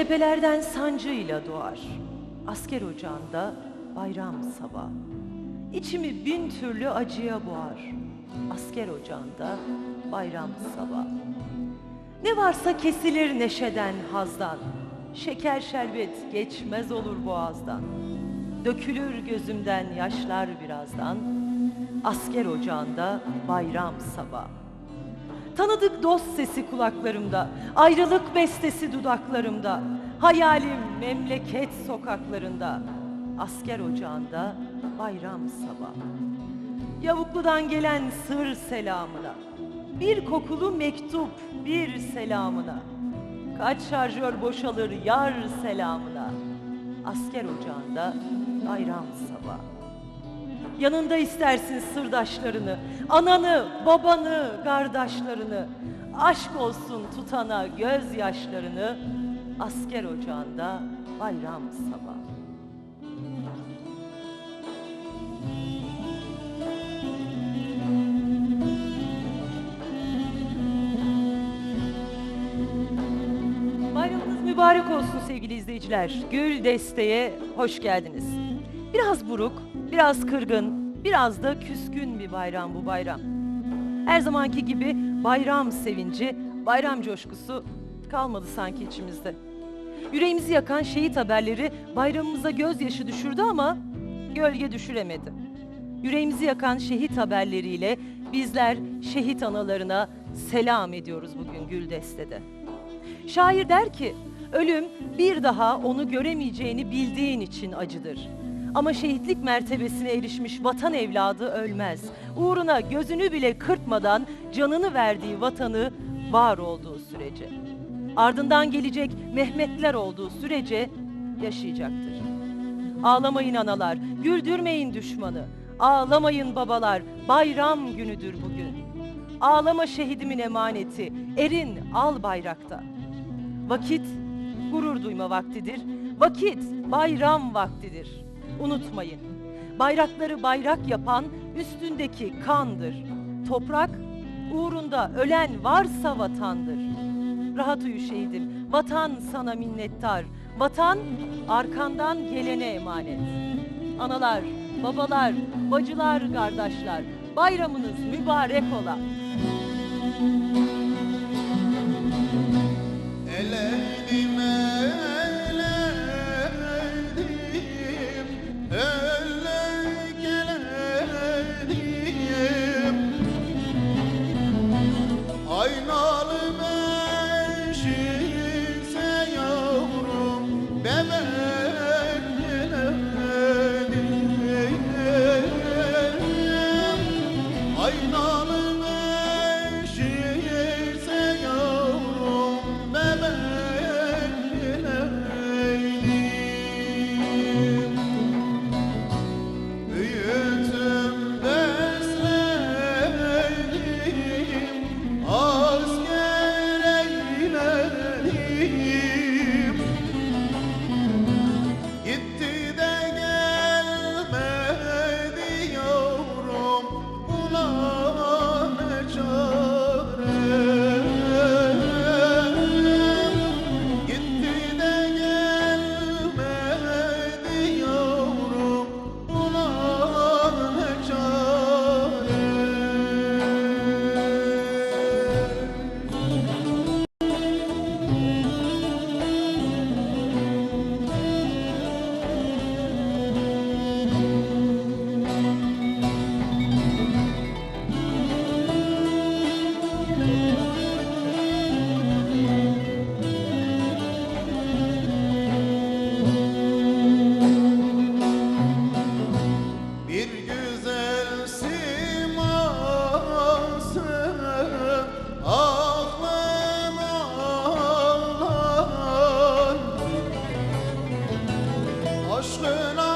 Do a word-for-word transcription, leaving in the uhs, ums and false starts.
Tepelerden sancıyla doğar asker ocağında bayram sabah. İçimi bin türlü acıya boğar asker ocağında bayram sabah. Ne varsa kesilir neşeden, hazdan. Şeker şerbet geçmez olur boğazdan. Dökülür gözümden yaşlar birazdan. Asker ocağında bayram sabah. Tanıdık dost sesi kulaklarımda, ayrılık bestesi dudaklarımda, hayalim memleket sokaklarında, asker ocağında bayram sabah. Yavukludan gelen sır selamına, bir kokulu mektup bir selamına, kaç şarjör boşalır yar selamına, asker ocağında bayram sabah. Yanında istersin sırdaşlarını, ananı, babanı, kardeşlerini. Aşk olsun tutana gözyaşlarını, asker ocağında bayram sabah. Bayramınız mübarek olsun sevgili izleyiciler. Gül Deste'ye hoş geldiniz. Biraz buruk, biraz kırgın, biraz da küskün bir bayram bu bayram. Her zamanki gibi bayram sevinci, bayram coşkusu kalmadı sanki içimizde. Yüreğimizi yakan şehit haberleri bayramımıza gözyaşı düşürdü ama gölge düşüremedi. Yüreğimizi yakan şehit haberleriyle bizler şehit analarına selam ediyoruz bugün Güldeste'de. Şair der ki, ölüm bir daha onu göremeyeceğini bildiğin için acıdır. Ama şehitlik mertebesine erişmiş vatan evladı ölmez. Uğruna gözünü bile kırpmadan canını verdiği vatanı var olduğu sürece. Ardından gelecek Mehmetler olduğu sürece yaşayacaktır. Ağlamayın analar, güldürmeyin düşmanı. Ağlamayın babalar, bayram günüdür bugün. Ağlama şehidimin emaneti, erin al bayrakta. Vakit gurur duyma vaktidir, vakit bayram vaktidir. Unutmayın, bayrakları bayrak yapan üstündeki kandır. Toprak uğrunda ölen varsa vatandır. Rahat uyu şehidim, vatan sana minnettar. Vatan arkandan gelene emanet. Analar, babalar, bacılar, kardeşler, bayramınız mübarek ola. Eleydim, eleydim, öllük eleydim. Aynalı beşikse yavrum, bebek eleydim. Aynalı beşikse yavrum, bebek eleydim. Büyüttüm, besledim, asker eyledim. Gitti de gelmedi yavrum, buna ne çare? Gitti de gelmedi yavrum, buna ne çare? Bir güzel siması aklım ağlar. Aşkına